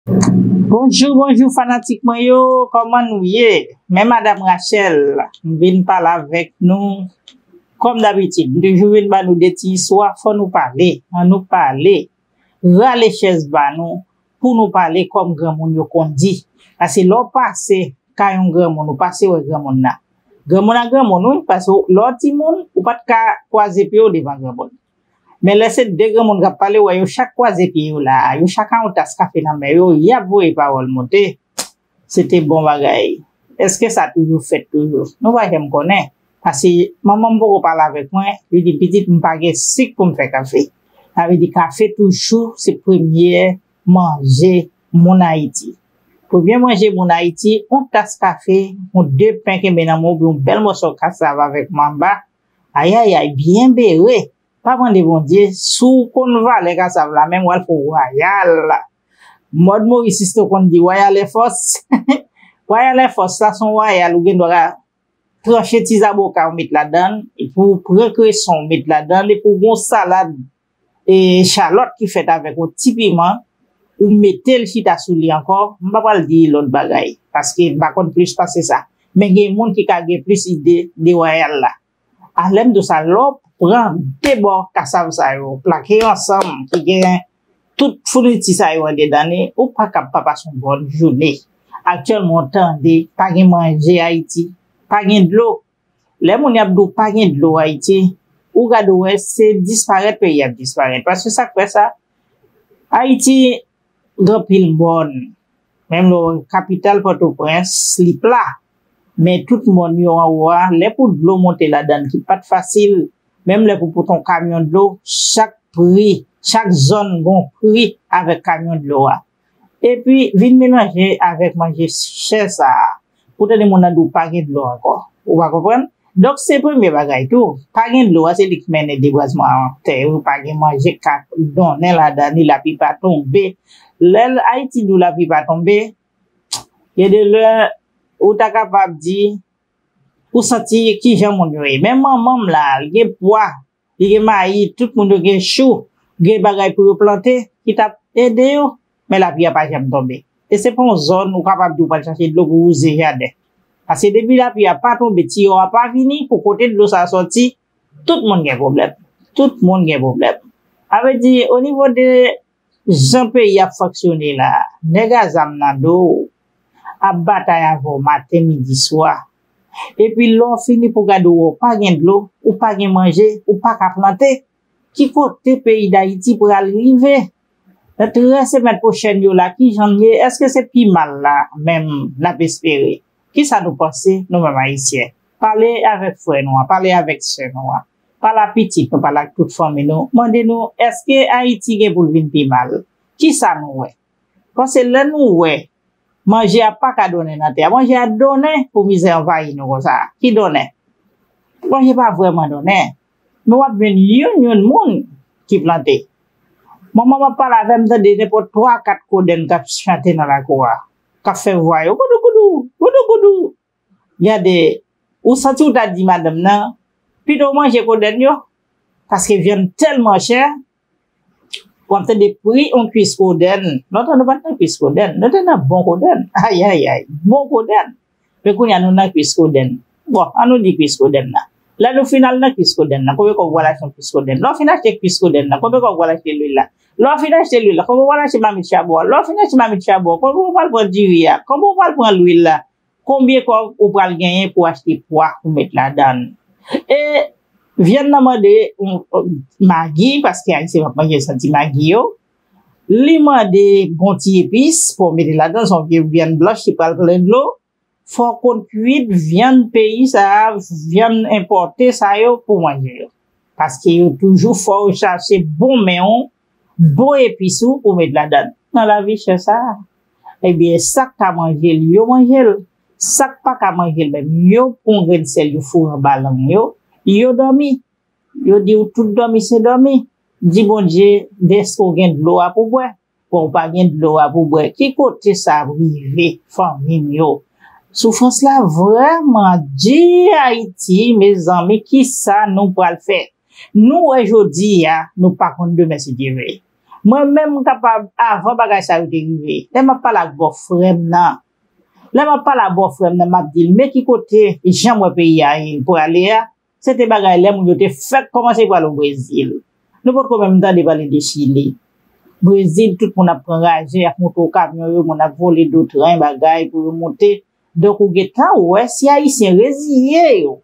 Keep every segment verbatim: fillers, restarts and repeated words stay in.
Bonjou, bonjou fanatik mwen yo, kòman nou ye? Men Madanm Rachel, m vin pale avèk nou kòm dabitid. M toujou vin ba nou de ti istwa, fò nou pale, ann nou pale. Rale chèz ba nou pou nou pale kòm granmoun yo konn di. Paske lè w pase kay yon granmoun, ou pase wè granmoun nan. Granmoun a granmoun, wi, paske lè w timoun, ou pa t ka kwaze pye w devan granmoun. Men lè se de granmoun k ap pale, ou wè yo chak kwaze pye yo la, yo chak a yon tas kafe nan men yo, y ap voye pawòl monte. Se te bon bagay. Èske sa toujou fèt toujou? Nou pa janm konnen. Paske manman m poko pale avèk mwen, li di, "Pitit, m pa gen sik pou m fè kafe." Sa vle di kafe toujou se premye manje moun Ayiti. Premye manje moun Ayiti, yon tas kafe, yon de pen kenbe nan men w, oubyen yon bèl mòso kasav avèk manba. Ayayay, byen bere. Pa mande Bondye, si w konn valè kasav la, menm w al fè w wayal. Mòd Moris Sisto konn di wayal è fòs. Wayal è fòs la, se yon wayal ou gen dwa tranche ti zaboka ou met ladan l, epi w pran kreson ou met ladan l, epi w gen yon salad e chalòt ki fèt avèk yon ti piman, ou mete l chita sou li ankò, m pa pral di lòt bagay, paske m pa konn plis pase sa. Men gen moun ki ka gen plis ide de wayal la. A lè m di w sa, lè w pran de bò kasav sa yo, plake yo ansanm, ki gen tout founiti sa yo andedan li, ou pa kab pa pase yon bòn jounen. Aktyèlman, w tande, pa gen manje Ayiti, pa gen dlo. Lè moun y ap di w pa gen dlo Ayiti, ou gade w wè se disparèt peyi ap disparèt. Paske sa k fè sa, Ayiti gen anpil mòn. Menm lè w wè kapital Pòtoprens, li pla. Men tout mòn yo anwo a, lè pou dlo monte ladan l ki pa t fasil, menm lè pou pote yon kamyon dlo, chak pri, chak zòn gen yon pri avèk kamyon dlo a. Epi vin melanje avèk manje chè sa a. Pou tande moun nan di w pa gen dlo ankò. Ou pa konprann? Donk, se premye bagay tou. Pa gen dlo a, se li k mennen debwazman an tè yo. Pa gen manje k ka donnen ladan li, lapli pa tonbe. Lè Ayiti di w lapli pa tonbe, gen de lè, ou ta kapab di, ou santi kijan moun yo ye. Men manman m la, li gen pwa, li gen mayi, tout moun yo gen chou, gen bagay pou yo plante, ki t ap ede yo. Men lapli a pa janm tonbe. E se pa yon zòn ou kapab di w pral chache dlo pou wouze jaden. Paske depi lapli a pa tonbe, tiyo a pa vini, pou kote dlo sa a sòti, tout moun gen pwoblèm. Tout moun gen pwoblèm. Sa vle di, o nivo de jan peyi ap fonksyone la, nèg a zam nan do w ap batay avè w maten, midi, swa. Epi lè w fini pou gade w, ou pa gen dlo, ou pa gen manje, ou pa ka plante. Ki kote peyi Dayiti pral rive? Nan trè semèn pwochèn yo la, kijan l ye? Èske se pi mal la menm n ap espere? Kisa nou panse, nou menm Ayisyen? Pale avèk frè nou an, pale avèk sè nou an. Pale ak pitit nou, pale ak tout fanmi nou. Mande nou, èske Ayiti gen pou l vin pi mal? Kisa nou wè? Paske lè nou wè, manje a pa ka donnen nan tè a. Manje a donnen pou mizè anvayi nou konsa. Ki donnen? Manje pa vrèman donnen. Men w ap jwenn youn, youn moun ki plante. Manman m ap pale avè m, m tande nenpòt twa, kat kodenn k ap chante nan lakou a, k ap fè vwa yo, goudougoudou, goudougoudou. Gade, ou santi w ta di madanm nan, pito w manje kodenn yo, paske vyann tèlman chè, w ap tande pri yon kwis kodenn. Lontan nou pa t nan kwis kodenn, nou te nan bon kodenn. Ayayay, bon kodenn. Men kounye a nou nan kwis kodenn. Bon, an nou di kwis kodenn nan. Lè nou fin al nan kwis kodenn nan, konbyen kòb w pral achte yon kwis kodenn? Lè w fin achte kwis kodenn nan, konbyen kòb w pral achte lwil la? Lè w fin achte lwil la, konbyen w pral achte mamit chabon an? Lè w fin achte mamit chabon an, konbyen w pral pran diri a? Konbyen w pral pran lwil la? Konbyen kòb ou pral genyen pou achte pwa pou met ladan l? E vyann nan mande yon, yon magi, paske Ayisyen p ap manje san ti magi yo. Li mande bon ti epis pou w mete ladan l, se yon vye vyann blanch ki pral plen dlo. Fò w konn kwit vyann peyi sa a, vyann enpòte sa yo pou w manje yo. Paske yo toujou fò w chache bon men w, bon epis ou pou w met ladan l. Nan lavi chè sa a, ebyen, sa k ka manje l, yo manje l. Sa k pa ka manje l menm, yo pran yon grenn sèl, yo foure anba lang yo, yo dòmi. Yo di w tout dòmi se dòmi. Di Bondye, dèske w gen dlo a pou bwè. Bon, ou pa gen dlo a pou bwè. Ki kote sa ap rive, fanmi m yo? Soufrans la vrèman di Ayiti, mezanmi, kisa nou pral fè? Nou wè jodi a, nou pa konn demen si Dye vle. Mwen menm m kapab, avan bagay sa yo te rive, lè m ap pale ak bòfrè m nan, lè m ap pale ak bòfrè m nan, m ap di l, men ki kote jan m wè peyi a ye prale a, se te bagay lè moun yo te fèk kòmanse prale o Brezil. Nou potko menm tande pale de Chili. Brezil, tout moun ap pran raje, y ap monte o kamyon yo, moun ap vole do tren, bagay pou yo monte. Donk, ou gentan wè, si Ayisyen reziye yo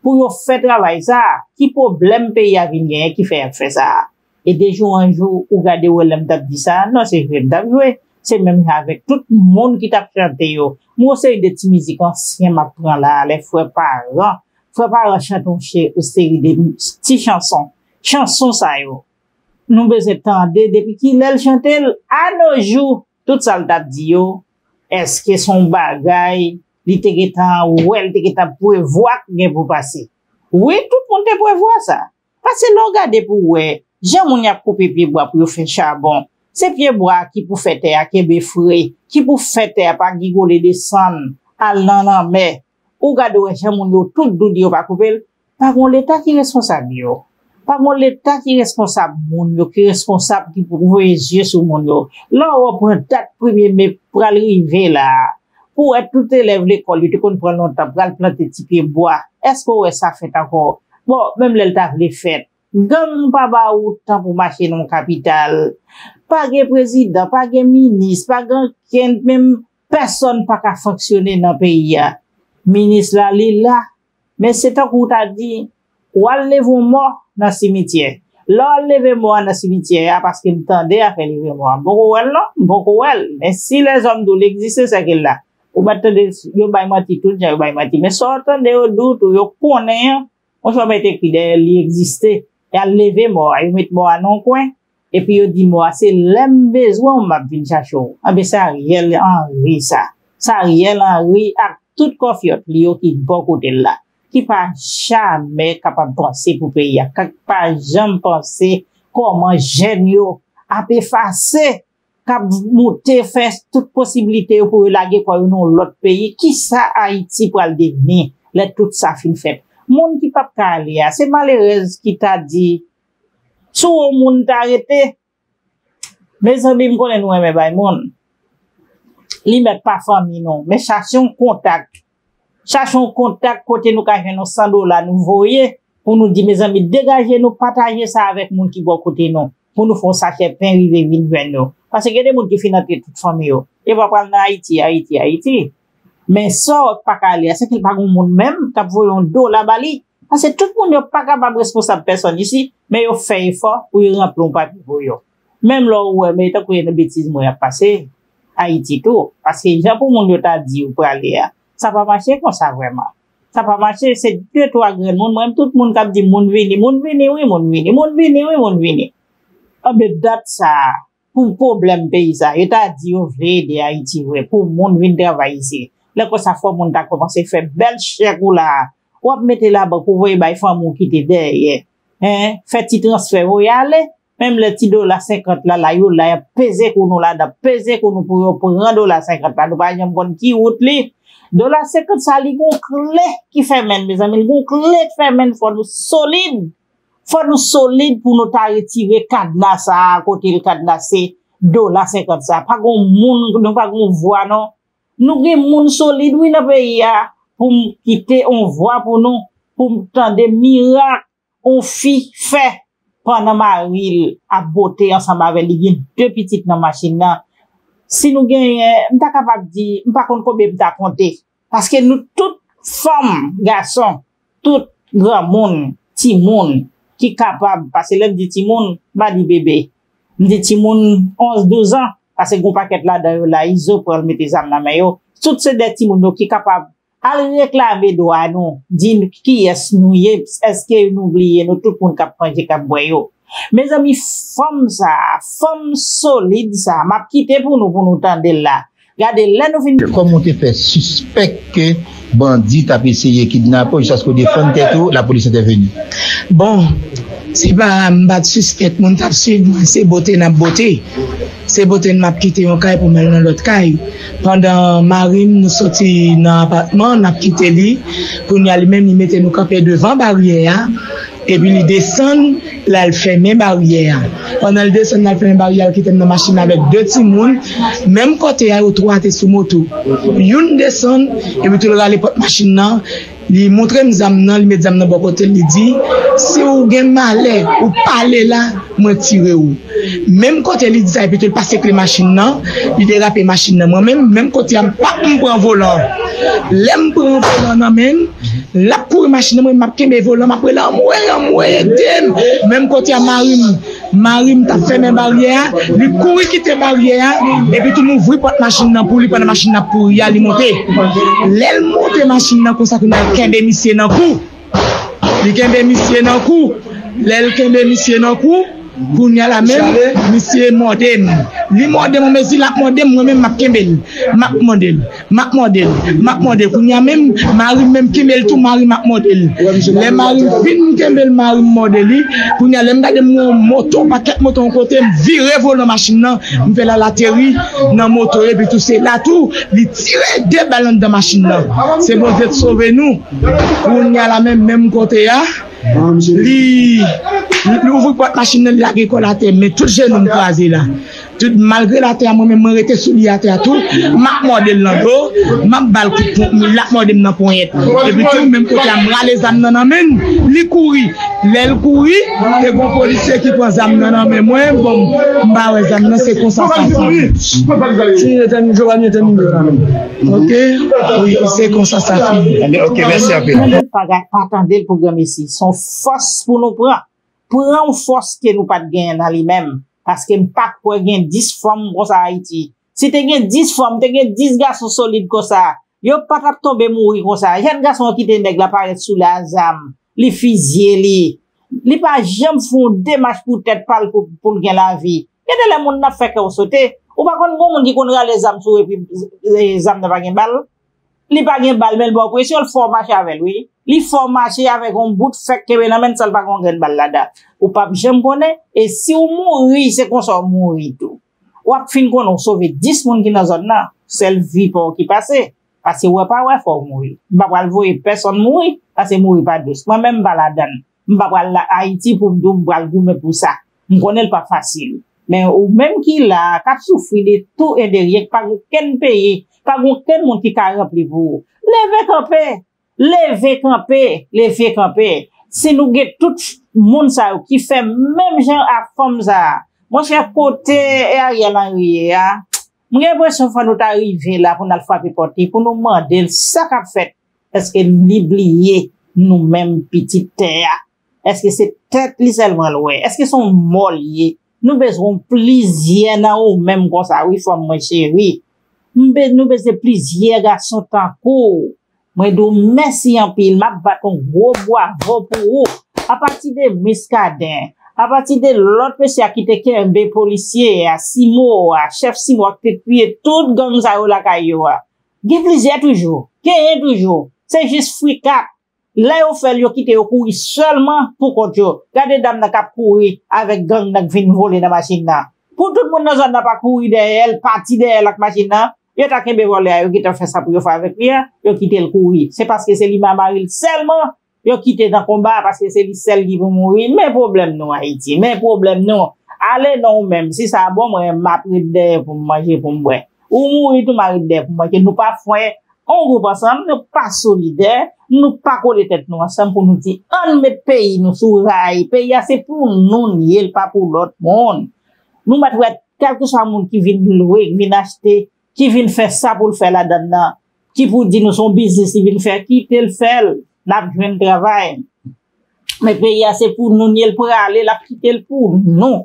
pou yo fè travay sa a, ki pwoblèm peyi a vin genyen ki fè y ap fè sa a? E de jou an jou, ou gade wè lè m t ap di sa a, non, se jwe m t ap jwe. Se menm jan avèk tout moun ki t ap chante yo. M gon seri de ti mizik ansyen m ap pran la a, lè frè Paran. Frè Paran chante yon che-, yon seri de ti chanson. Chanson sa yo, nou bezwen tande depi kilè l chante l, a no jou, tout sa l t ap di yo, èske se yon bagay li te gentan wè, li te gentan prevwa k gen pou pase? Wi, tout moun te prevwa sa. Paske lè w gade pou w wè, jan moun y ap koupe pyebwa pou yo fè chabon, se pyebwa ki pou fè tè a kenbe fre, ki pou fè tè a pa gigole desann, al nan lanmè. Ou gade w wè jan moun yo tout doud yo pa koupe l. Pa gon Leta ki responsab yo. Pa gon Leta ki responsab moun yo, ki responsab ki pou voye zye sou moun yo. Lè w wè pran dat premye me pral rive la a, pou w wè tout elèv lekòl yo te konn pran lontan pral plante ti pyebwa. Èske w wè sa fèt ankò? Bon, menm lè l ta vle fèt, gang pa ba ou tan pou mache nan yon kapital. Pa gen prezidan, pa gen minis, pa gen ankenn, menm pèsonn pa ka fonksyone nan peyi a. Minis la, li la, men se tankou w ta di, w al leve yon mò nan simityè. Lè w al leve mò a nan simityè a, paske m tande afè leve mò a. M poko wè l non, m poko wè l. Men si lèzòm di w l egziste, sèke l la. Ou mèt tande yo bay manti tout jan yo bay manti. Men sa w tande yo di w tou, yo konnen an, yon jan w mèt ekri dèyè l, li egziste. Y al leve mò a, yo met mò a nan yon kwen, epi yo di mò a, se lè m bezwen w, m ap vin chache w. Anben, se Ariel Henry sa. Se Ariel Henry ak tout kòfyòt li yo ki bò kote l la, ki pa jamè kapab panse pou peyi a, ki pa janm panse kòman jèn yo ap efase, k ap moute, fè tout posiblite yo pou yo lage kò yo nan yon lòt peyi. Kisa Ayiti pral devni lè tout sa fin fèt? Moun ki p ap ka ale a, se malerèz ki ta di, si w wè yon moun ta rete, mezanmi, m konnen nou renmen bay moun. Li mèt pa fanmi nou, men chache yon kontak. Chache yon kontak kote nou ka jwenn yon san dola nou voye pou nou di, mezanmi, degaje nou, pataje sa avèk moun ki bò kote nou, pou nou fè yon sachè pen rive vin jwenn yo. Paske gen de moun ki fin antre tout fanmi yo. Yo pa pral nan Ayiti, Ayiti, Ayiti. Men sa w pa ka ale a, se ke l pa gen moun menm k ap voye yon dola ba li. Paske tout moun yo pa kapab responsab pèsonn isi, men yo fè efò pou yo ranpli yon papye pou yo. Menm lè w wè, men tankou e nan betiz mwen y ap pase Ayiti tou. Paske jan pou moun yo ta di yo prale a, sa pa mache konsa vrèman. Sa pa mache, se de twa grenn moun, mwen tout moun k ap di moun vini, moun vini wi, moun vini, moun vini wi, moun vini. Anben dat sa a, pou pwoblèm peyi sa, yo ta di yo vle ede Ayiti vre, pou moun vin travay isi. Lè konsa fò moun ta kòmanse fè bèl chèk ou la a. W ap mete labank ou voye bay fanmi w ki te dèyè. Hein? Fè ti transfè voye ale. Menm lè ti dola senkant la, la yo la, y ap peze kou nou ladan, peze kou nou pou yo pran dola senkant la. Nou pa janm konn ki wout li. Dola senkant sa, li gon kle ki fèmen l, mezanmi, li gon kle ki fèmen l, fò nou solid. Fò nou solid pou nou ta retire kadna sa a, kote l kadnase dola senkant sa a. Pa gon moun, nou pa gon vwa non. Nou gen moun solid wi nan peyi a, pou m kite on vwa pou nou, pou m tande mirak on fi fè pandan mari l ap bote ansanm avè l, li gen de pitit nan machin nan. Si nou genyen, m ta kapab di, m pa konn konbyen m ta konte. Paske nou tout, fanm, gason, tout granmoun, timoun ki kapab, paske lè m di timoun, m pa di bebe. M di timoun onz, douz an, paske gon pakèt ladan yo la, Izo pran l mete zam nan men yo. Tout se de timoun yo ki kapab al reklame dwa nou, di n kiyès nou ye, èske nou bliye nou, tout moun k ap manje, k ap bwè yo. Mezanmi, fanm sa a, fanm solid sa a, m ap kite pou nou, pou nou tande l la. Gade, lè nou fin. Kòman w te fè sispèk ke bandi t ap eseye kidnape w jiskaske w defann tèt ou, lapolis entèveni? Bon, se pa, m pa t sispèk moun t ap swiv mwen, se bote n ap bote. Se bote n m ap kite yon kay pou m al nan lòt kay. Pandan mari m, nou soti nan apatman, n ap kite li. Kounye a, li menm, li mete nou kanpe devan baryè a. Epi li desann, l al fèmen baryè a. Pandan l desann, l al fèmen baryè a, l kite m nan machin nan avèk de timoun. Menm kote a, yo twa te sou moto. Youn desann, epi tou l rale pòt machin nan. Li montre m zam nan, li met zam nan bò kote l, li di, "Si w gen malè, ou pale la, mwen tire w." Menm kote li di sa, epi tou l pase kle machin nan, li derape machin nan. Mwen menm, menm kote a, m pa m pran volan. Lè m pran volan nan men l, l ap kouri machin nan, mwen m ap kenbe volan, m ap rele, "Anmwey, anmwey, ede m!" Menm kote a, mari m, mari m t ap fèmen baryè a, li kouri kite baryè a, epi tou m ouvri pòt machin nan pou li, pandan machin nan ap kouri a, li monte. Lè l monte machin nan konsa, kounye a l kenbe misye nan kou. Li kenbe misye nan kou. Lè l kenbe misye nan kou, kounye a la menm, misye mòde m. Li mòde m, an mezi l ap mòde m, mwen menm m ap kenbe l. M ap mòde l, m ap mòde l, m ap mòde l. Kounye a menm, mari m menm kenbe l tou, mari m ap mòde l. Lè mari m fin kenbe l, mari m mòde li. Kounye a, lè m gade m wè yon moto, pakèt moto yon kote, m vire volan machin nan, m fè l al ateri nan moto, epi tou se la tou, li tire de bal anndan machin nan. Se Bondye k sove nou. Kounye a la menm, menm kote a, li, li ouvri pòt machin nan, li lage kò l atè, men tout jenou m kraze la. Tout, malgre l atè a, mwen menm, mwen rete sou li atè a tou. M ap mòde l nan do, m ap ba l kout pon, l ap mòde m nan ponyèt. Epi tou, menm kote a, m rale zam nan nan men l, li kouri. Lè l kouri, te gon polisye ki pran zam nan nan men mwen, bon, m pa wè zam nan, se konsa sa fini. Si Etènil, Jewova, ni Etènil, Jewova, ni. Ok? Wi, se konsa sa fini. Ebyen, ok, mèsi anpil. Pa, pa tande l pou granmesi. Se yon fòs pou nou pran. Pran yon fòs ke nou pa t genyen nan li menm. Paske m pa kwè gen dis fanm konsa Ayiti. Si te gen dis fanm, te gen dis gason solid konsa. Yo pa t ap tonbe mouri konsa. Jèn gason an kite nèg la parèt sou li a zam. Li fizye li. Li pa janm fè yon demach pou tèt pa l pou, pou l gen lavi. Gen de lè moun nan ap fè kè w sote. Ou pa konn gon moun ki konn rale zam sou ou epi, e, zam nan pa gen bal? Li pa gen bal, men l ba w presyon, l fè w mache avè l, wi. Li fè w mache avèk yon bout fèk kenbe nan men l san l pa gen yon grenn bal ladan. Ou p ap janm konnen. E si w mouri, se konsa w mouri tou. W ap fin konnen w sove dis moun ki nan zòn nan. Sèl vi pa w ki pase. Pase wè pa wè, fò w mouri. M pa pral voye pèsonn mouri, pase mouri pa dous. Mwen menm, m pa ladan l. M pa pral la Ayiti pou m di w m pral goumen pou sa. M konnen l p ap fasil. Men ou menm ki la a, k ap soufri de tou e de ryen, k pa gen okenn peyi, pa gen okenn moun ki ka ranpli pou ou. Leve kanpe! Leve kanpe! Leve kanpe! Si nou gen tout moun sa yo ki fè menm jan ak fanm sa a, monchè, kote Ariel Henry ye a, m gen enpresyon fò nou ta rive la pou n al frape pòt li, pou nou mande l sa k ap fèt. Èske li bliye nou menm pitit tè a? Èske se tèt li sèlman l wè? Èske se yon mò l ye? Nou bezwen plizyè nan ou menm konsa, wi, fanm mwen cheri. M be-, nou bezwen plizyè gason tankou w. Mwen di w mèsi anpil, m ap bat yon gwo bwavo pou ou. Apati de Muscadin, apati de lòt mesye a ki te kenbe polisye a, Simo a, chèf Simo a ki te touye tout gang sa yo lakay yo a. Gen plizyè toujou, genyen toujou. Se jis frikat. Lè yo fè l, yo kite yo kouri sèlman pou kont yo. Gade dam nan k ap kouri avèk gang nan k vin vole nan machin nan. Pou tout moun nan zòn nan pa kouri dèyè l, pati dèyè l ak machin nan, yo ta kenbe vòlè a, yo gentan fè sa pou yo fè avèk li a, yo kite l kouri. Se paske se li mamari l sèlman, yo kite nan konba a, paske se li sèl ki pou mouri. Men pwoblèm nou, Ayiti, men pwoblèm nou. Ale non ou menm, si sa bon, mwen, m ap ret dèyè pou m manje, pou m bwè. Ou mouri tou, m a ret dèyè pou m manje. Nou pa fè yon gwoup ansanm, nou pa solidè, nou pa kole tèt nou ansanm pou nou di, ann met peyi nou sou ray. Peyi a se pou nou l ye, l pa pou lòt moun. Nou mèt wè kèlkeswa moun ki vin lwe, ki vin achte, ki vin fè sa pou l fè ladan l nan, ki pou di nou se yon biznis li vin fè, kite l fè l, n ap jwenn travay. Men peyi a se pou nou l ye, l prale, l ap kite l pou nou.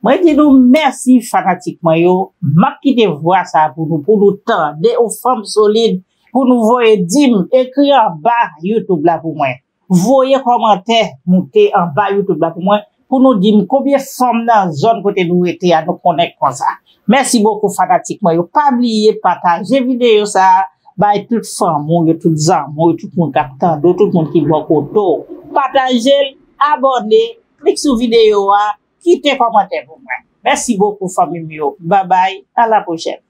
Mwen di nou mèsi fanatik mwen yo, m ap kite vwa sa a pou nou, pou nou tande yon fanm solid, pou nou voye di m, ekri anba YouTube la pou mwen. Voye kòmantè moute anba YouTube la pou mwen, pou nou di m konbyen fanm nan zòn kote nou rete a nou konnen konsa. Mèsi bokou fanatik mwen yo. Pa bliye pataje videyo sa a, bay tout fanmi w yo, tout zanmi w yo, tout moun k ap tande w, tout moun ki bò kote w. Pataje l, abòne, klik sou videyo a, kite kòmantè pou mwen. Mèsi bokou fanmi m yo. Babay, a la pwochèn.